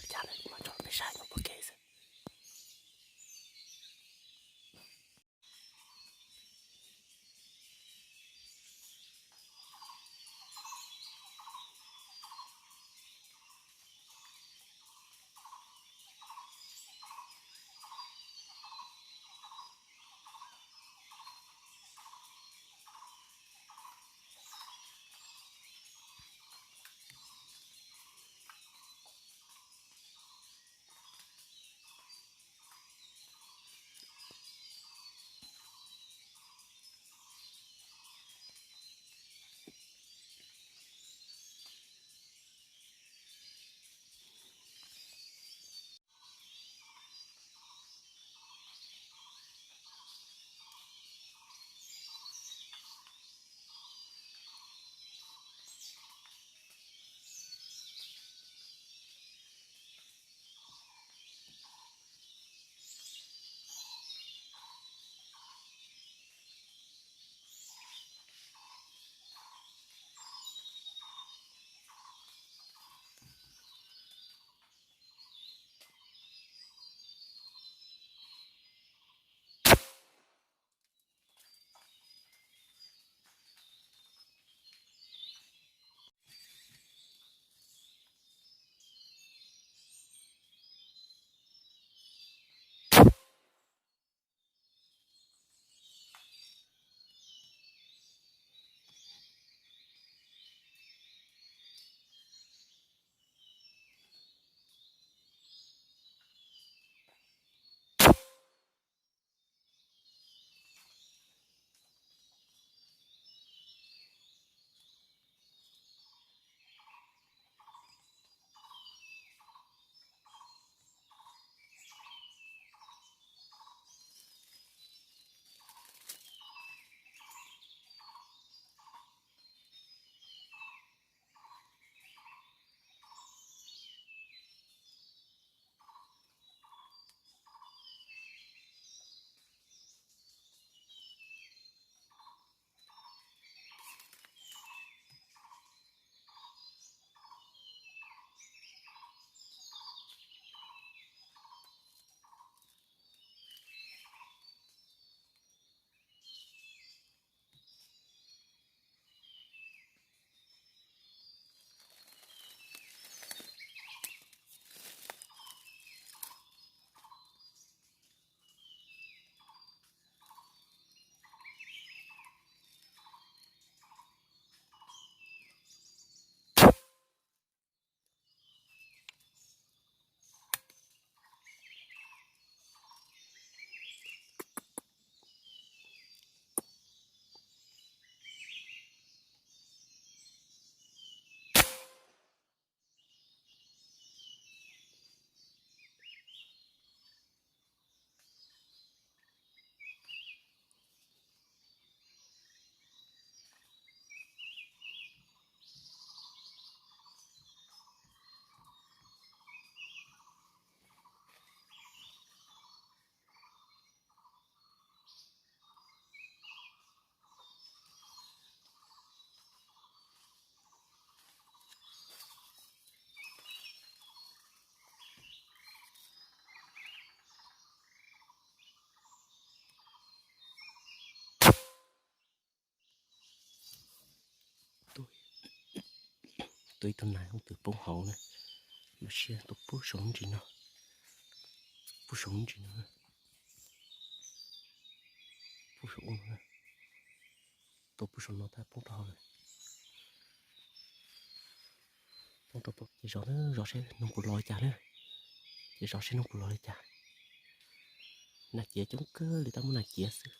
Cas no kuv mam tso peb saib nyob puag kev xwb. Tuaj ib tug nas ub twb poob hauv na, mas sia tuaj pub saum ntsis no, pub saum ntsis no, pub saum ub no, tuaj pub saum no tab poob rau hauv lawm. Poob rau pem ces zov, zov seb noog puas los li cas na, ces zov seb noog puas los li cas. Nas ciav coob kawg li, tab muab nas ciav xwb,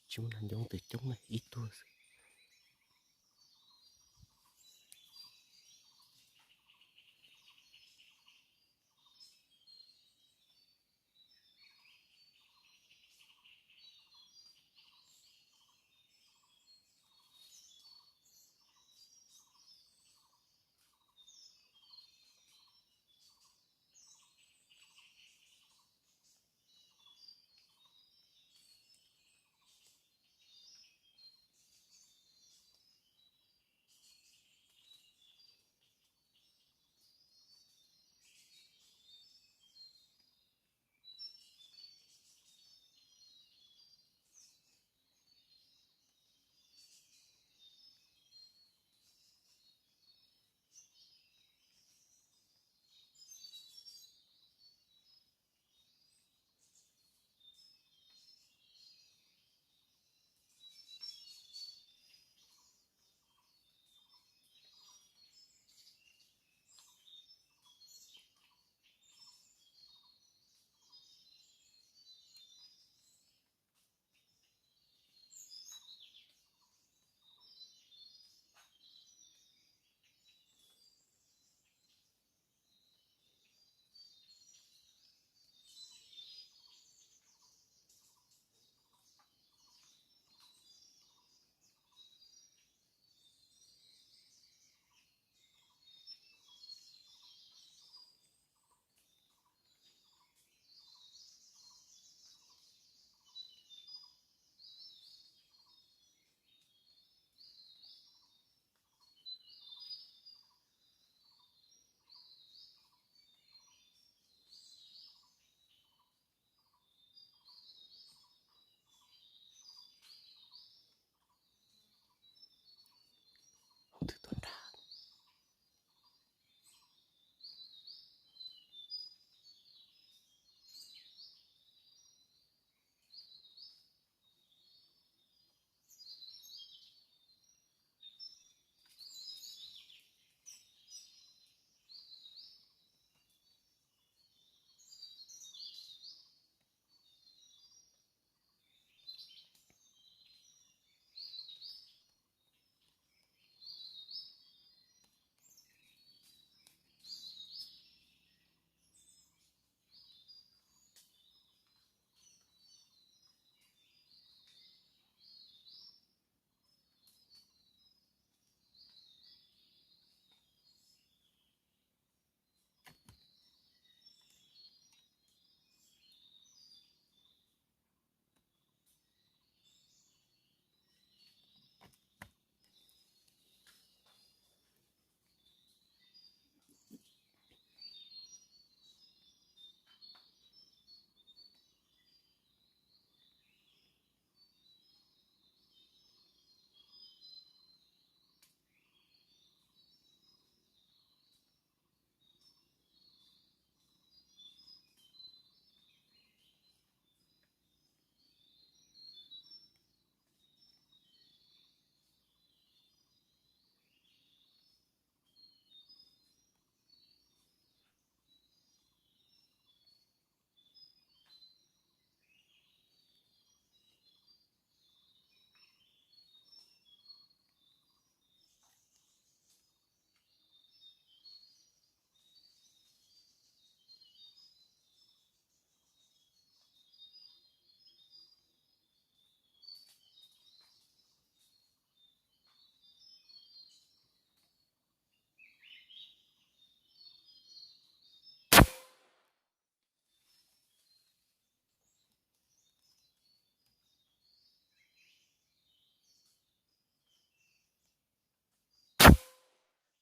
tsis muaj nas ncoo twb coob na, ib tug xwb. twb tuaj nrad.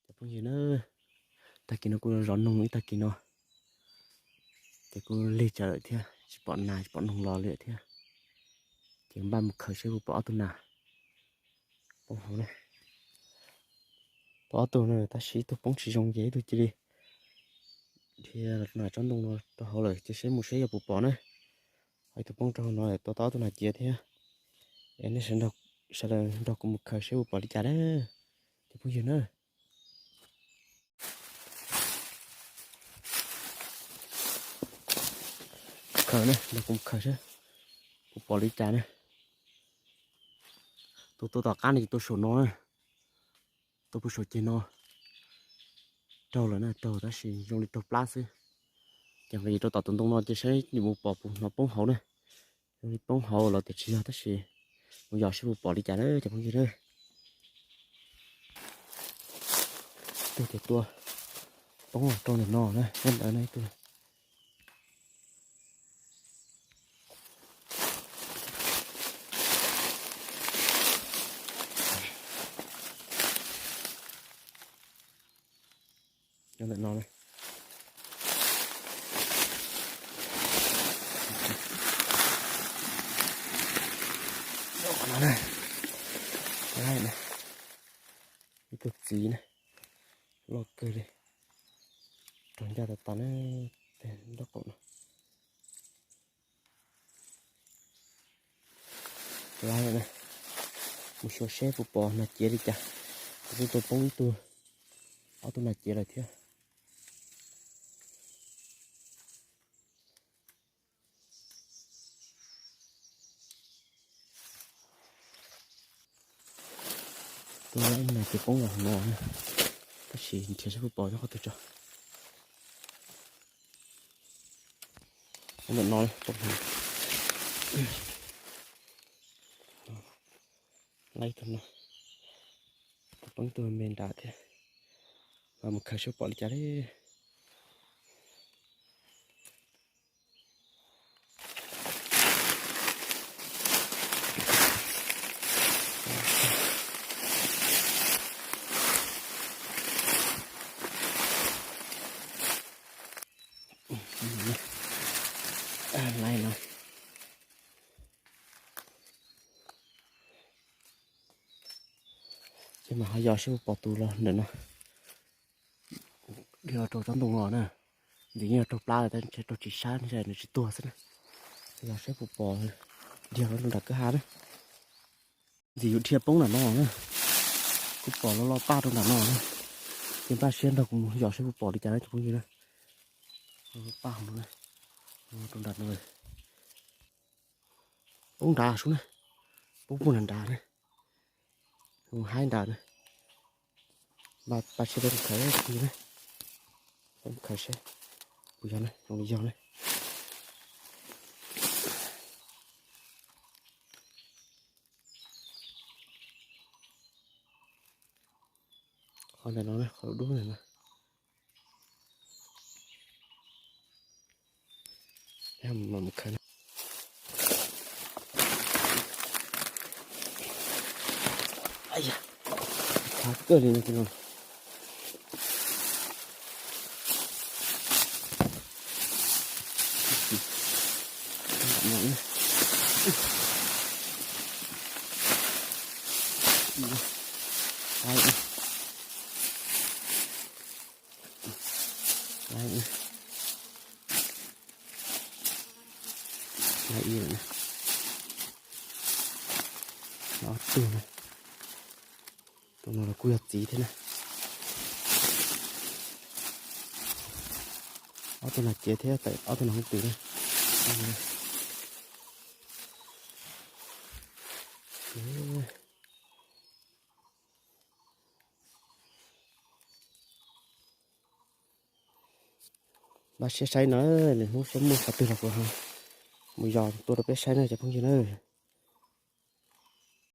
Cov phooj ywg na, tag kis no kuj zov noog ib tag kis no, ces kuj lig tsawv lawm thiab, tsis pom nas tsis pom noog los li thiab. Ces npaj mus khaws seb puas pom ob tug nas poob hauv na. Pom ob tug na, tab sis ib tug poob tsis zoo ces ib tug cia li dhia nas tsob ntoo no rau hauv lawm, ces seb mus seb yog puas pom na. Ho ib tug poob rau hauv no, tau tau ob tug nas ciav thiab. Es nej sawv daws nrog kuv mus khaws seb puas pom li cas na, cov phooj ywg na. Khaws na, nrog kuv mus khaws seb puas pom li cas na. Tus tuaj tom qab no ces tuaj saum no na, tuaj puag saum ceg no. Raug lawm na, raug tab sis zoo li raug plab xwb. Ces nqis rau tom tus ntoo no ces saib nws mus pom puas hnov poob hauv na. Zoo li poob hauv los tias tsis yog tab sis mus yos seb puas pom li cas na cov phooj ywg na. Ib tug ces tua poob rau ntawm no na, nyob ntawd na ib tug. Nyob ntawm no na. Nyob qhov no na. Ib tug txiv na, loj kawg li, raug ncaj tas tas na, tej nraub qaum no. Lawm na, mus xyuas seb puas pom nas ciav li cas. Kuv twb tua poob ib tug, ob tug nas ciav lawm thiab. Tus nas ces poob los no na, tab sis nrhiav seb puas pom nyob qhov twg tso. Ntawm no, laib tus no, poob tus me nrad thiab, mas mus khaws seb pom li cas li. Laib no. Ces Mas ho yos seb puas pom tus los ntawm no. Dhia los rau tsob ntoo los na. Ntxim yeej yog raug plab lawm tab sis raug tsis sab, nws tsis tuag xwb na. Yos seb puas pom, dhia los rau nram kwj ha na. Ntxim yus dhia poob nram no na. Kuj pom loj loj paj rau nram no na. Ces npaj siab nrog kuv mus yos seb puas pom li cas na cov phooj ywg na. Paj hauv no na. Rau nram no. Poob nrad sub na. Poob puag nram nrad na. Haib nrad na. Npaj siab peb mus khaws na. Peb mus khaws seb puas yog na, zoo li yog na. Qhov ntawm no na, qhov dub dub ntawm no. Mus khaws. Khav kawg li no. Ob tug na. Tus no los kuj yog txiv thiab na. Ob tug no cev thiab, ob tug no hoob twm na. Npaj siab saib no, lwm hnub saib muaj qhov twg los kuv ho mus yos tuaj rau peb saib na cov phooj ywg na.